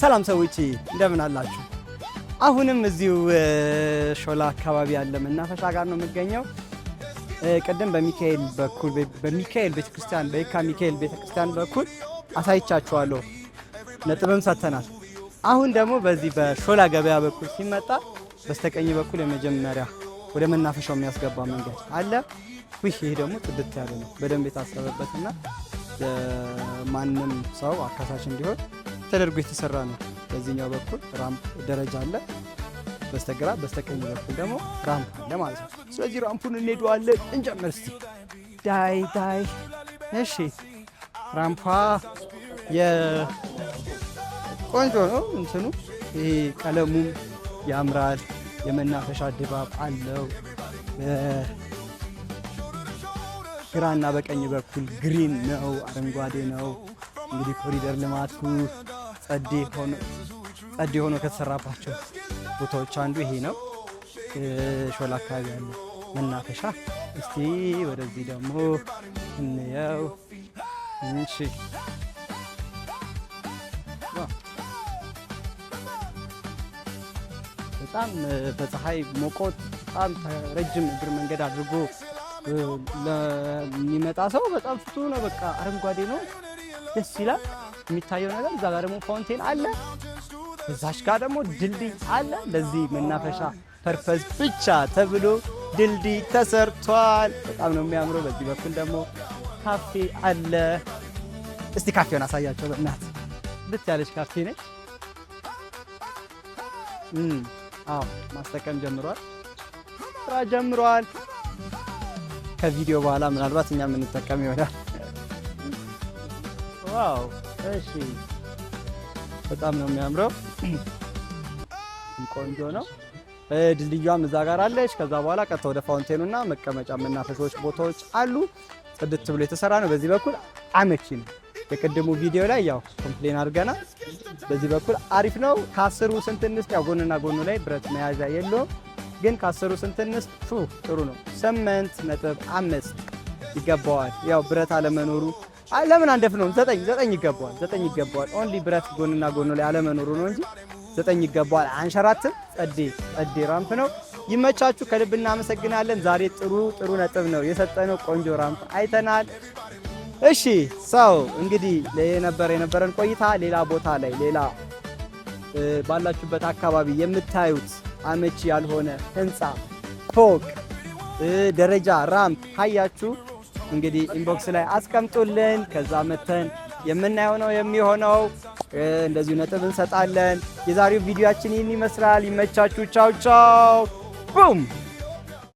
ሰላም ሰዎች፣ እንደምን አላችሁ? አሁንም እዚሁ ሾላ አካባቢ ያለ መናፈሻ ጋር ነው የምገኘው። ቅድም በሚካኤል በኩል፣ በሚካኤል ቤተክርስቲያን፣ በየካ ሚካኤል ቤተክርስቲያን በኩል አሳይቻችኋለሁ፣ ነጥብም ሰጥተናል። አሁን ደግሞ በዚህ በሾላ ገበያ በኩል ሲመጣ በስተቀኝ በኩል የመጀመሪያ ወደ መናፈሻው የሚያስገባ መንገድ አለ። ይህ ደግሞ ጽድት ያለ ነው፣ በደንብ የታሰበበትና ማንም ሰው አካታች እንዲሆን ተደርጎ የተሰራ ነው። በዚህኛው በኩል ramp ደረጃ አለ፣ በስተግራ በስተቀኝ በኩል ደግሞ ramp አለ ማለት ነው። ስለዚህ ramp ኡን እንሄደዋለን። እንጀምር እስቲ። ዳይ ዳይ። እሺ፣ ramp ኧ የቆንጆ ነው እንትኑ፣ ይሄ ቀለሙም ያምራል። የመናፈሻ ድባብ አለው። ግራና በቀኝ በኩል green ነው፣ አረንጓዴ ነው። እንግዲህ ኮሪደር ልማቱ ጸዴ ሆኖ ከተሰራባቸው ቦታዎች አንዱ ይሄ ነው። ሾላ አካባቢ ያለ መናፈሻ። እስቲ ወደዚህ ደግሞ እንየው። እሺ፣ wow! በጣም በፀሐይ ሞቆት በጣም ረጅም እግር መንገድ አድርጎ ለሚመጣ ሰው በጣም ፍቱን ነው። በቃ አረንጓዴ ነው፣ ደስ ይላል የሚታየው ነገር። እዛ ጋር ደግሞ fountain አለ፣ እዛች ጋር ደግሞ ድልድይ አለ። ለዚህ መናፈሻ purpose ብቻ ተብሎ ድልድይ ተሰርቷል። በጣም ነው የሚያምረው። በዚህ በኩል ደግሞ ካፌ አለ። እስቲ ካፌውን አሳያቸው በእናት። ልት ያለች ካፌ ነች። አዎ፣ ማስጠቀም ጀምሯል፣ ስራ ጀምሯል። ከቪዲዮ በኋላ ምናልባት እኛ የምንጠቀም ይሆናል። Wow! እሺ፣ በጣም ነው የሚያምረው። ቆንጆ ነው። ድልድዩም እዛ ጋር አለች። ከዛ በኋላ ቀጥታ ወደ fountain ኑና መቀመጫ መናፈሻዎች ቦታዎች አሉ። ጽድት ብሎ የተሰራ ነው። በዚህ በኩል አመቺ ነው። የቅድሙ ቪዲዮ ላይ ያው complain አድርገናል። በዚህ በኩል አሪፍ ነው። ከ10ሩ ስንት እንስጥ? ያው ጎንና ጎኑ ላይ ብረት መያዣ የለውም፣ ግን ከ10ሩ ስንት እንስጥ? ጥሩ ነው። 8.5 ይገባዋል። ያው ብረት አለመኖሩ ለምን አንደፍነውም? 9፣ 9 ይገባዋል። 9 ይገባዋል። Only ብረት ጎንና ጎኑ ላይ አለመኖሩ ነው እንጂ 9 ይገባዋል። አንሸራትም። ጸዴ ጸዴ ramp ነው። ይመቻችሁ። ከልብ እናመሰግናለን። ዛሬ ጥሩ ጥሩ ነጥብ ነው የሰጠነው። ቆንጆ ramp አይተናል። እሺ፣ so እንግዲህ የነበረን ቆይታ። ሌላ ቦታ ላይ፣ ሌላ ባላችሁበት አካባቢ የምታዩት አመቺ ያልሆነ ህንፃ፣ ፎቅ፣ ደረጃ፣ ramp ካያችሁ እንግዲህ inbox ላይ አስቀምጡልን። ከዛ መተን የምናየው ነው የሚሆነው። እንደዚሁ ነጥብ እንሰጣለን። የዛሬው ቪዲዮአችን ይህን ይመስላል። ይመቻችሁ። ቻው ቻው። Boom.